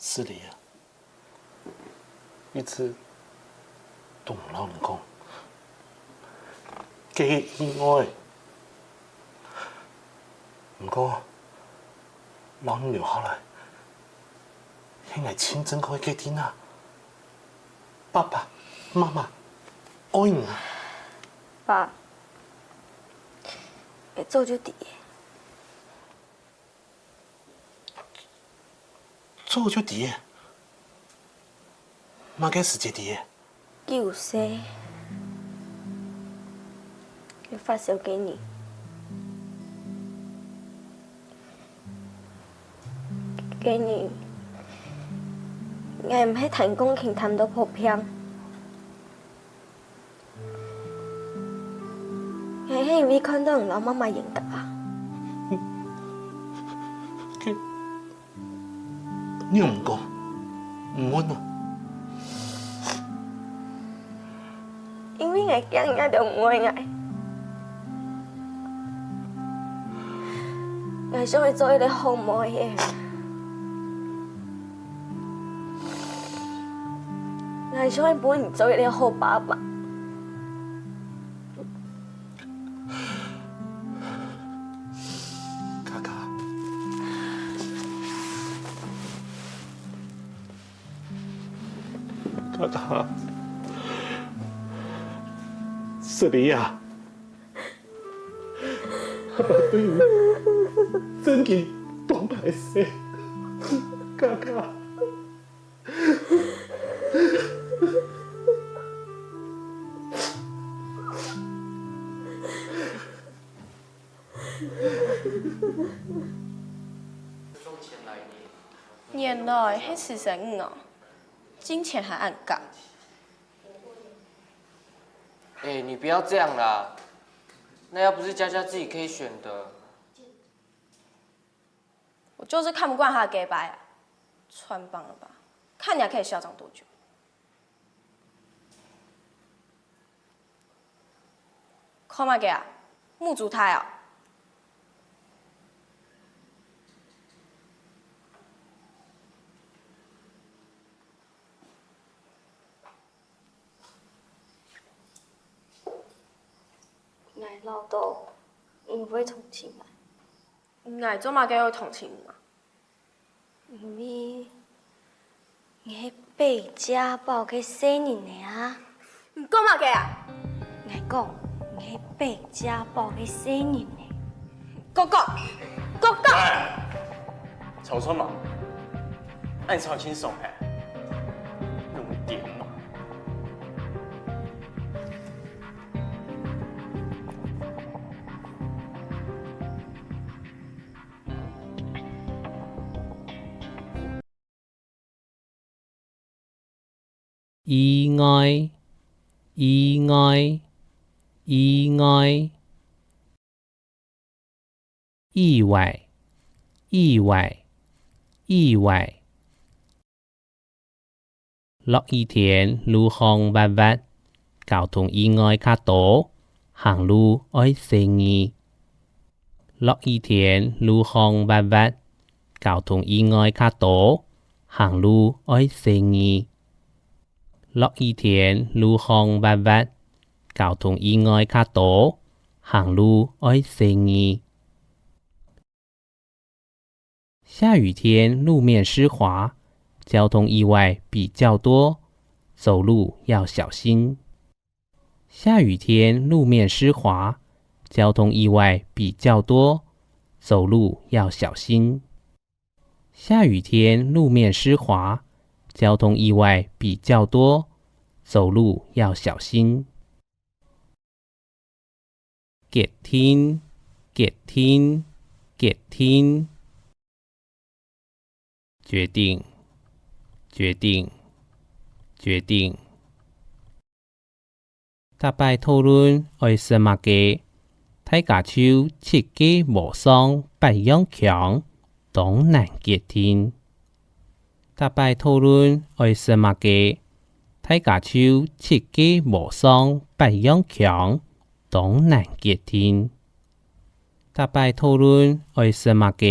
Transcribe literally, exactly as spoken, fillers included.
思禮啊，一直都毋摎你講，該个意外，毋過，摎你留下來，係𠊎盡珍貴个決定啊！爸爸、媽媽，愛你啊！爸，𠊎早就知了。 早就知了？麼个時節知了？九歲，𠊎發燒該日。該日，𠊎毋係彈鋼琴彈到破病。 𠊎係因為看到你摎媽媽冤家。該，你毋講，毋問啊？因為𠊎驚你兜毋愛𠊎。𠊎想愛做一個好妹仔。 𠊎想愛分你做一個好爸爸。卡卡，卡卡，思禮啊！ 爸爸對你真經當歹勢，卡卡。原來係私生女哦，金錢還恁高。 哎，你不要這樣啦，那又不是佳佳自己可以選的。我就是看不慣他的假掰啊，穿幫了吧？看你還可以囂張多久？看麼个啊？目珠大哦！ 𠊎恅著，你會同情𠊎。𠊎做麼个會同情你啊？因為你係被家暴个細人仔啊！你講麼个啊？𠊎講，你係被家暴个細人仔。 講講，講講！哎，吵什麼？愛吵清爽嘿，弄點嘛。意外，意外，意外。 意外，意外，意外。落雨天路項滑滑，交通意外較多，行路愛細義。落雨天路項滑滑，交通意外較多，行路愛細義。 落雨天路項滑滑，交通意外較多，行路愛細義。下雨天路面濕滑，交通意外比較多，走路要小心。下雨天路面濕滑，交通意外比較多，走路要小心。 下雨天路面濕滑，交通意外比較多，走路要小心。決定，決定，決定。決定，決定，決定。 逐擺討論愛食麼个，大家就七个和尚八樣薑，當難決定。逐擺討論愛食麼个，大家就七个和尚八樣薑，當難決定。逐擺討論愛食麼个，